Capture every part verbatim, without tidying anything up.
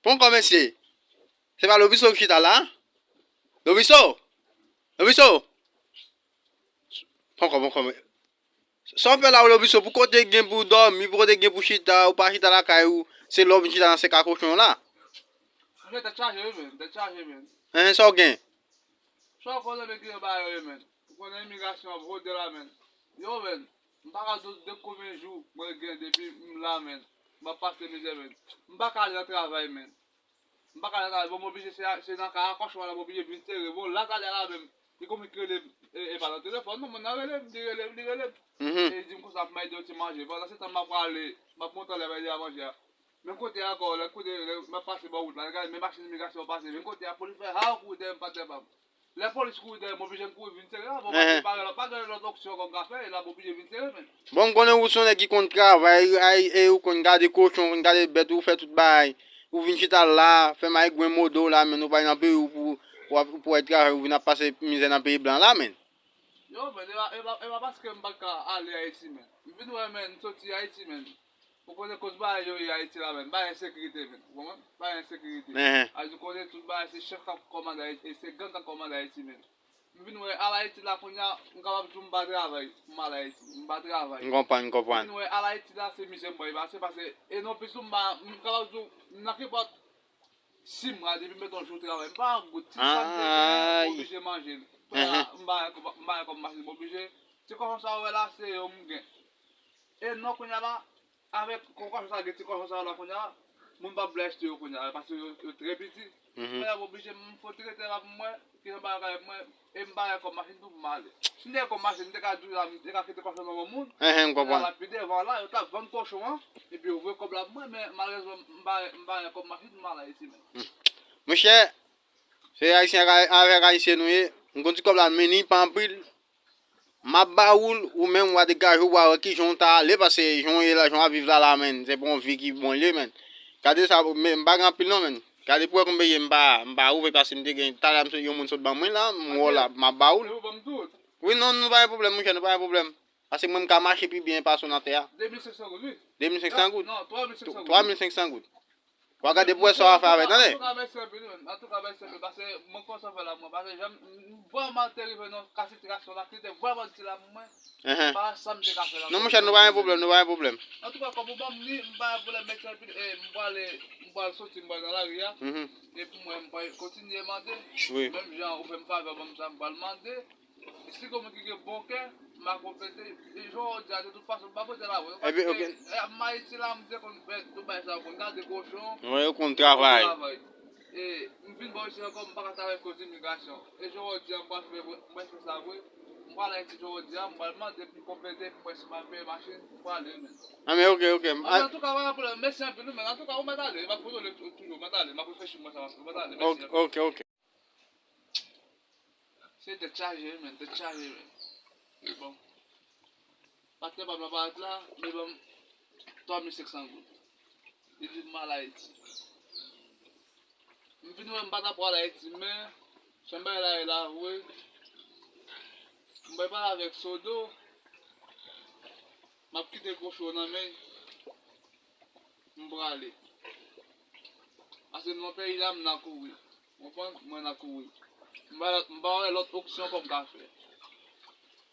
Pran kò, mesye. Se pa Lobiso ki chita la? Lobiso! Lobiso! Pran kò, pran kò. Sa w fè la, Lobiso? Pou kote gen pou dòmi, pou kote gen pou chita, ou pa chita lakay ou, se lè w vin chita nan sèk a kochon la. Mwen tèt chaje, wi, men. Tèt chaje, men. Hein, sa w gen? Sa w konnen, men, ki yo ba yo, men. Ou konnen imigrasyon ap rode la, men. Yo, men. M pa ka di w de konbyen jou mwen gen depi m la, men. M ap pase mizè, men. M pa ka al nan travay, men. M pa ka al travay, bon, m oblije, se, se nan kay a kòchon an, m oblije vin sere. Bon, la talè a la menm, li konn rele, e, e pa nan telefòn, non, moun nan rele m, li rele m, li rele m. Mhm. E li di m konsa, m ede yo ti manje. Pandan se tan, m ap prale, m ap monte anlè bay li a manje a. Menm kote a ankò, lè kote, lè m ap pase bò wout la, gade, men machin imigrasyon pase, menm kote a, polis fè ha kouri dèyè m, pa dèyè pa m. Lè polis kouri dèyè m, oblije m kouri vin sere la, bon, pa gen, pa gen lòt opsyon ankò m ka fè, e la m oblije vin sere, men. Bon, m konnen ou se yon nèg ki konn travay, ay, e ou konn gade kochon, ou konn gade bèt, ou fè tout bagay. Ou vin chita la, fè magwen mode w la, men ou pa nan peyi w pou, pou, pou w al travay, ou vin ap pase mizè nan peyi blan la, men. Yo, men, e pa, e pa, e pa paske m pa ka ale Ayiti, men. M vin wè, men, m soti Ayiti, men. Ou konnen koz bagay yo ye Ayiti la menm, bagay ensekirite menm, ou konprann? Bagay ensekirite. Ehe. Ayiti, ou konnen tout bagay se chèf k ap kòmande Ayiti, e se gang k ap kòmande Ayiti menm. M vin wè al Ayiti la kounye a, m kapab di w m pa travay pou m al Ayiti, m pa travay. M konprann, m konprann. M vin wè al Ayiti la se mizè m pral pase, paske e non plis ou m pa, m kapab di w nan kenpòt sis mwa depi m met yon jou travay, m pa gen yon goud, ti sa m te genyen, m oblije manje l. Kounye a, m pa gen kòb, m pa gen kòb machin, m oblije. Ti kòchon sa w wè la, se yo m gen. E non, kounye a la, avèk kòchon sa, gen ti kòchon sa la kounye a, moun pa vle achte yo kounye a, paske yo, yo trè piti. Mhm. Kounye a, m oblije, m fò trete la pou mwen, ki jan bagay pou mwen, e m pa gen kòb machin tou pou m ale. Si m te gen kòb machin, m te ka di w la, m te ka kite kòchon nan men moun. Ehe, m konprann. Kounye a la, pi devan la, yo t ap vann kòchon an, epi yo voye kòb la pou mwen, men malerezman, m pa, m pa gen kòb machin pou m al Ayiti menm. Hmm. Monchè, se Ayisyen ak, avèk Ayisyen nou ye, m gon ti kòb la, men li pa anpil. M ap ba ou l, ou menm w a degaje w, w a wè kijan w ta ale, paske jan w ye la, jan w ap viv la, la, menn, se pa yon vi ki bon l ye, menn. Gade sa, men m pa gen anpil non, menn. Gade pou wè konbyen m pa, m pa ouvè, paske m te gen, talè a m sot, yon moun sot ban mwen la, m wè w la, m ap ba ou l. Wi, non, nou pa gen pwoblèm, monchè, nou pa gen pwoblèm. Paske mwen, m ka mache pi byen pase w nan tè a. De mil senk san goud, wi. De mil senk san goud? Non, twa mil senk san goud. Twa mil senk san goud. W a gade pou wè sa w a fè avè l, tande? Antouka, mèsi anpil, wi, menn. Antouka, mèsi anpil, paske mwen konn sa w fè la pou mwen, paske jan m, m vrèman te rive nan ka sitiyasyon la, ki te vrèman difisil la pou mwen. Ehe. Pa sa m te ka fè la. Non, monchè, nou pa gen pwoblèm, nou pa gen pwoblèm. Antouka, kòm ou ban m li, m pa gen pwoblèm, mèsi anpil, e m prale, m pral soti, m pral nan lari a. Mhm. E pou mwen, m pral kontinye mande. Wi. Menm jan ou fè m favè, ban m sa, m pral mande. Si gen moun ki gen bon kè, m a konplete. E jan w di a, de tout fason, m pa poze la, wi. Epi, ok. Paske, e, m Ayiti la, m te konn fè tout bagay sa, konn gade kochon. Wi, ou konn travay. Konn travay. E, m vin bò isi ankò, m pa ka travay koz imigrasyon. E jan w di a, m pral fè, m pral fè sa vre. M pral Ayiti jan w di a, m pral mande pou m konplete, pou m wè si m ap peye machin, m prale, men. A, men ok, ok. Antouka, pa gen pwoblèm. Mèsi anpil, wi, men antouka, ou mèt ale. M ap kontwole toujou, mèt ale. M ap reflechi mwen sa, mèt ale. Mèsi. Ok, ok. Se tèt chaje, wi, men, tèt chaje, men. Bon. Patnè pa m nan parèt la, li ban m twa mil senk san goud. Li di m al Ayiti. M vin wè m pa ta pral Ayiti, men jan bagay la ye la vre. M pral pale avèk Sodo. M ap kite kochon nan men l. M prale. Paske m nan peyi la, m nan kouri. Ou konprann? Mwen nan kouri. M pa, m pa wè lòt opsyon kòm ka fè.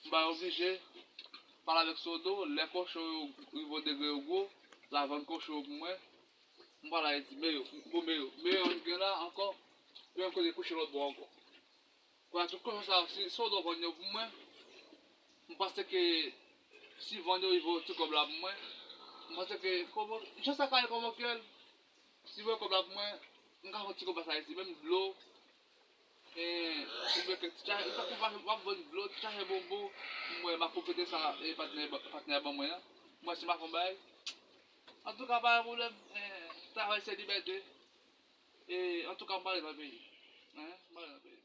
M pa oblije pale avèk Sodo, lè kochon yo rive yon degre yo gwo, l a vann kochon yo pou mwen. M pral Ayiti, men yo, m gon men yo. Men yo m gen la ankò, yo menm kote kouche lòt bò ankò. Kounye a tout kochon sa yo, si Sodo vann yo pou mwen, m panse ke si vann yo rive yon ti kòb la pou mwen, m panse ke, kòman, jan sa ka ye kòman ke l, si voye kòb la pou mwen, m ka fè yon ti konpas Ayiti, menm dlo, e, oubyen kèk ti chaje, tankou m ap vann dlo, ti chaje bonbon, m wè m a konplete sa, e, patnè, patnè ban mwen an. M wè si m a fè yon bagay. Antouka, pa gen pwoblèm, e, travay se libète. E, antouka, m prale nan peyi. Hein? M prale nan peyi.